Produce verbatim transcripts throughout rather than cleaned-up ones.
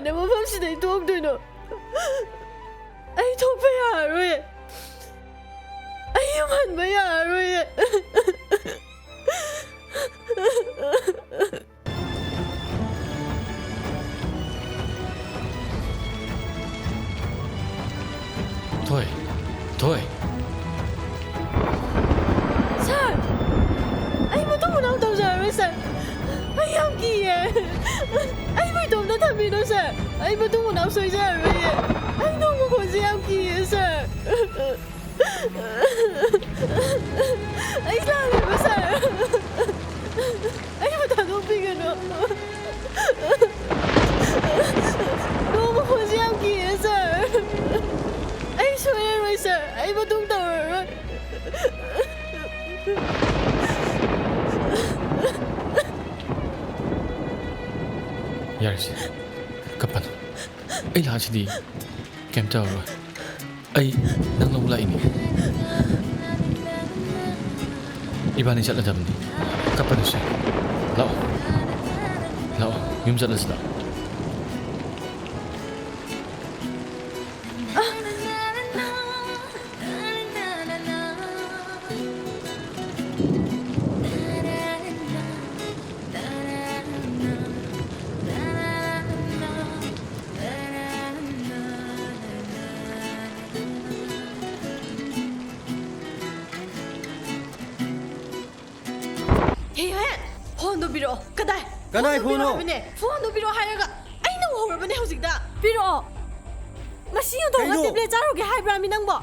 ꯀꯃꯥꯏꯅ ꯃꯐꯝꯁꯤꯗꯩ ꯊꯣꯛꯇꯣꯏꯅꯣ? ꯑꯩ ꯊꯣꯛꯄ ꯌꯥꯔꯔꯣꯏ꯫ ꯑꯩ ꯌꯨꯝ ꯍꯟꯕ ꯌꯥꯔꯔꯣꯏ꯫ ꯊꯣꯏ, ꯊꯣꯏ꯫ ꯁꯥꯔ, ꯑꯩ ꯃꯇꯨꯡ ꯃꯅꯥꯎ ꯇꯧꯖꯔꯔꯣꯏ, ꯁꯥꯔ꯫ ꯑꯩ ꯌꯥꯝ ꯀꯤꯌꯦ꯫ ꯑꯩꯕꯨ ꯏꯇꯣꯝꯇ ꯊꯝꯕꯤꯅꯨ, ꯁꯥꯔ꯫ ꯑꯩ ꯃꯇꯨꯡ ꯃꯅꯥꯎ ꯁꯣꯏꯖꯔꯔꯣꯏꯌꯦ꯫ ꯑꯩ ꯅꯣꯡ ꯃꯈꯣꯟꯁꯦ ꯌꯥꯝ ꯀꯤꯌꯦ, ꯁꯥꯔ꯫ ꯑꯩ ꯂꯥꯜꯂꯦꯕ, ꯁꯥꯔ꯫ ꯑꯩꯕꯨ ꯊꯥꯗꯣꯛꯄꯤꯒꯅꯨ꯫ ꯅꯣꯡ ꯃꯈꯣꯟꯁꯦ ꯌꯥꯝ ꯀꯤꯌꯦ, ꯁꯥꯔ꯫ ꯑꯩ ꯁꯣꯏꯔꯔꯣꯏ, ꯁꯥꯔ꯫ ꯑꯩ ꯃꯇꯨꯡ ꯇꯧꯔꯔꯣꯏ꯫ ꯌꯥꯔꯦꯁꯦ, ꯀꯞꯄꯅꯨ꯫ ꯑꯩ ꯂꯥꯛꯑꯁꯤꯗꯤ ꯀꯩꯝ ꯇꯧꯔꯔꯣꯏ꯫ ꯑꯩ ꯅꯪ ꯂꯧꯕ ꯂꯥꯛꯏꯅꯦ꯫ ꯏꯕꯥꯅꯤ ꯆꯠꯂꯗꯕꯅꯤ꯫ ꯀꯞꯄꯅꯨꯁꯦ꯫ ꯂꯥꯛꯑꯣ꯫ ꯂꯥꯛꯑꯣ꯫ ꯌꯨꯝ ꯆꯠꯂꯁꯤ ꯂꯥꯛꯑꯣ꯫ ꯍꯦ, ꯍꯦ, ꯐꯣꯟꯗꯣ ꯄꯤꯔꯛꯑꯣ꯫ ꯀꯗꯥꯏ? ꯀꯅꯥꯏ ꯐꯣꯟꯗꯣ ꯄꯤꯔꯛꯑꯣ ꯐꯣꯟꯅꯣ? ꯍꯥꯏꯕꯅꯦ꯫ ꯐꯣꯟꯗꯣ ꯄꯤꯔꯛꯑꯣ ꯍꯥꯏꯔꯒ ꯑꯩꯅ ꯎꯍꯧꯔꯕꯅꯦ ꯍꯧꯖꯤꯛꯇ꯫ ꯄꯤꯔꯛꯑꯣ꯫ ꯃꯁꯤ ꯌꯣꯟꯊꯣꯛꯑꯒ ꯀꯩꯅꯣ? ꯇꯦꯕ꯭ꯂꯦꯠ ꯆꯥꯔꯨꯒꯦ ꯍꯥꯏꯕ꯭ꯔꯥꯃꯤ ꯅꯪꯕꯣ?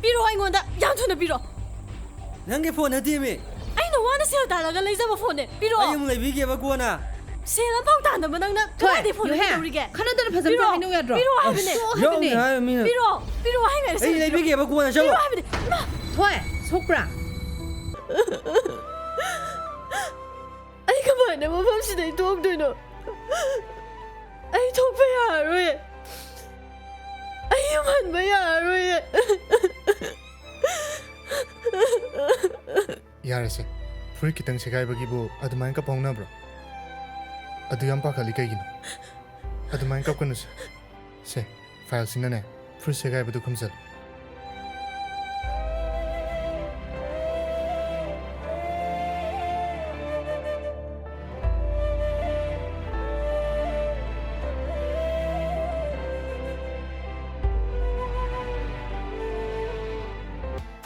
ꯄꯤꯔꯛꯑꯣ ꯑꯩꯉꯣꯟꯗ꯫ ꯌꯥꯝ ꯊꯨꯅ ꯄꯤꯔꯛꯑꯣ꯫ ꯅꯪꯒꯤ ꯐꯣꯟ ꯅꯠꯇꯦꯃꯤ꯫ ꯑꯩꯅ ꯋꯥꯅ ꯁꯦꯜ ꯇꯥꯜꯂꯒ ꯂꯩꯖꯕ ꯐꯣꯟꯅꯦ꯫ ꯄꯤꯔꯛꯑꯣ꯫ ꯑꯩ ꯑꯃꯨꯛ ꯂꯩꯕꯤꯒꯦꯕ ꯀꯣꯟꯅ꯫ ꯁꯦꯜ ꯑꯝꯐꯥꯎ ꯇꯥꯟꯗꯕ ꯅꯪꯅ ꯊꯣꯏ, ꯀꯗꯥꯏꯗꯩ ꯐꯣꯟ ꯌꯨꯍꯦ, ꯂꯩꯗꯧꯔꯤꯒꯦ? ꯈꯟꯅꯗꯅ ꯐꯖꯅ ꯄꯤꯔꯛꯑꯣ꯫ ꯍꯥꯏꯅꯧ ꯌꯥꯗ꯭ꯔꯣ? ꯄꯤꯔꯛꯑꯣ ꯍꯥꯏꯕꯅꯦ꯫ ꯄꯤꯔꯛꯑꯣ ꯍꯥꯏꯕꯅꯦ꯫ ꯌꯥꯎꯅꯤ ꯍꯥꯏꯕ ꯃꯤꯅ꯫ ꯄꯤꯔꯛꯑꯣ ꯍꯥꯏꯅ ꯑꯩ ꯂꯩꯕꯤꯒꯦꯕ ꯀꯣꯟꯅ ꯆꯠꯂꯣ꯫ ꯄꯤꯔꯛꯑꯣ ꯍꯥꯏꯕꯅꯦ꯫ ꯏꯃꯥ! ꯊꯣꯏ, ꯁꯣꯛꯄ꯭ꯔꯥ? ꯑꯩ ꯀꯃꯥꯏꯅ ꯃꯐꯝꯁꯤꯗꯩ ꯊꯣꯛꯇꯣꯏꯅꯣ? ꯑꯩ ꯊꯣꯛꯄ ꯌꯥꯔꯔꯣꯏ꯫ ꯑꯩ ꯌꯨꯝ ꯍꯟꯕ ꯌꯥꯔꯔꯣꯏ꯫ ꯌꯥꯔꯦꯁꯦ꯫ ꯐꯨꯔꯤꯠ ꯈꯤꯇꯪ ꯁꯦꯒꯥꯏꯕꯒꯤꯕꯨ ꯑꯗꯨꯃꯥꯏꯅ ꯀꯞ ꯍꯧꯅꯕ꯭ꯔꯣ? ꯑꯗꯨ ꯌꯥꯝ ꯄꯥꯈꯠꯂꯤ ꯀꯩꯒꯤꯅꯣ? ꯑꯗꯨꯃꯥꯏꯅ ꯀꯞꯀꯅꯨꯁꯦ꯫ ꯁꯦ, ꯐꯥꯏꯜꯁꯤꯅꯅꯦ, ꯐꯨꯔꯤꯠ ꯁꯦꯒꯥꯏꯕꯗꯨ ꯈꯨꯝꯖꯜꯂꯨ꯫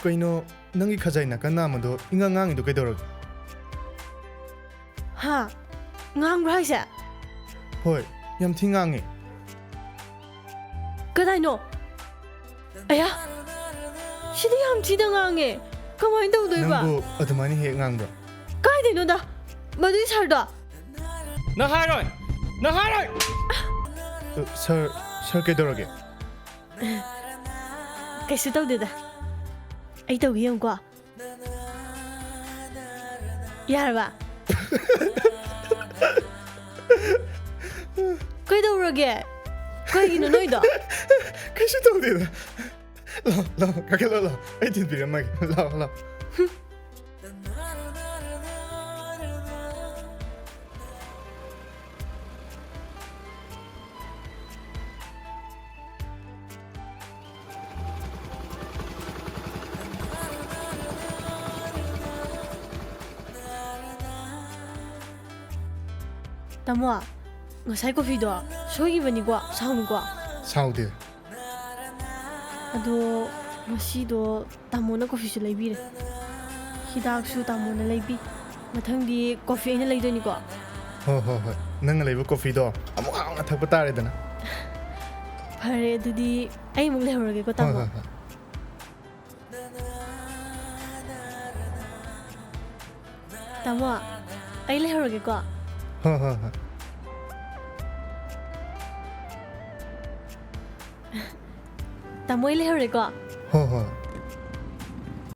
ꯀꯩꯅꯣ, ꯅꯪꯒꯤ ꯈꯖꯥꯏ ꯅꯥꯀꯟ ꯅꯥꯝꯃꯗꯣ ꯏꯉꯥꯡ ꯉꯥꯡꯉꯤꯗꯣ ꯀꯩꯗꯧꯔꯒꯦ? ꯍꯥ? ꯉꯥꯡꯕ꯭ꯔꯥ ꯍꯥꯏꯁꯦ? ꯍꯣꯏ, ꯌꯥꯝ ꯊꯤ ꯉꯥꯡꯉꯦ꯫ ꯀꯗꯥꯏꯅꯣ? ꯑꯌꯥ! ꯁꯤꯗꯤ ꯌꯥꯝ ꯊꯤꯅ ꯉꯥꯡꯉꯦ꯫ ꯀꯃꯥꯏꯅ ꯇꯧꯗꯣꯏꯕ? ꯅꯪꯕꯨ ꯑꯗꯨꯃꯥꯏꯅ ꯍꯦꯛ ꯉꯥꯡꯕ꯭ꯔꯥ? ꯀꯥꯏꯗꯩꯅꯣꯗ? ꯃꯗꯨꯏ ꯁꯥꯔꯗꯣ? ꯅꯪ ꯍꯥꯏꯔꯣꯏ! ꯅꯪ ꯍꯥꯏꯔꯣꯏ! ꯑ, ꯁꯥꯔ, ꯁꯥꯔ ꯀꯩꯗꯧꯔꯒꯦ? ꯀꯩꯁꯨ ꯇꯧꯗꯦꯗ꯫ ꯑꯩ ꯇꯧꯒꯦ ꯌꯦꯡꯉꯨꯀꯣ꯫ ꯌꯥꯔꯕ? ꯀꯩꯗꯧꯔꯒꯦ? ꯀꯩꯒꯤꯅꯣ ꯅꯣꯏꯗꯣ? ꯀꯩꯁꯨ ꯇꯧꯗꯦꯗ꯫ ꯂꯥꯎ, ꯂꯥꯎ, ꯀꯥꯈꯠꯂꯣ, ꯂꯥꯎ꯫ ꯑꯩ ꯊꯤꯟꯕꯤꯔꯝꯃꯒꯦ꯫ ꯂꯥꯎ, ꯂꯥꯎ꯫ ꯇꯥꯃꯣ, ꯉꯁꯥꯏ ꯀꯣꯐꯤꯗꯣ ꯁꯣꯏꯈꯤꯕꯅꯤꯀꯣ, ꯁꯥꯎꯅꯨꯀꯣ꯫ ꯁꯥꯎꯗꯦ꯫ ꯑꯗꯣ ꯉꯁꯤꯗꯣ ꯇꯥꯃꯣꯅ ꯀꯣꯐꯤꯁꯨ ꯂꯩꯕꯤꯔꯦ, ꯍꯤꯗꯥꯛꯁꯨ ꯇꯥꯃꯣꯅ ꯂꯩꯕꯤ꯫ ꯃꯊꯪꯗꯤ ꯀꯣꯐꯤ ꯑꯩꯅ ꯂꯩꯗꯣꯏꯅꯤꯀꯣ꯫ ꯍꯣꯏ, ꯍꯣꯏ, ꯍꯣꯏ꯫ ꯅꯪꯅ ꯂꯩꯕ ꯀꯣꯐꯤꯗꯣ ꯑꯃꯨꯛ ꯍꯥꯎꯅ ꯊꯛꯄ ꯇꯥꯔꯦꯗꯅ꯫ ꯐꯔꯦ, ꯑꯗꯨꯗꯤ ꯑꯩ ꯑꯃꯨꯛ ꯂꯩꯍꯧꯔꯒꯦꯀꯣ, ꯍꯣꯏ, ꯇꯥꯃꯣ꯫ ꯍꯣꯏ, ꯍꯣꯏ꯫ ꯇꯥꯃꯣ, ꯑꯩ ꯂꯩꯍꯧꯔꯒꯦꯀꯣ꯫ ꯍꯣꯏ, ꯍꯣꯏ, ꯍꯣꯏ꯫ ꯇꯥꯃꯣ, ꯑꯩ ꯂꯩꯍꯧꯔꯦꯀꯣ꯫ ꯍꯣꯏ, ꯍꯣꯏ꯫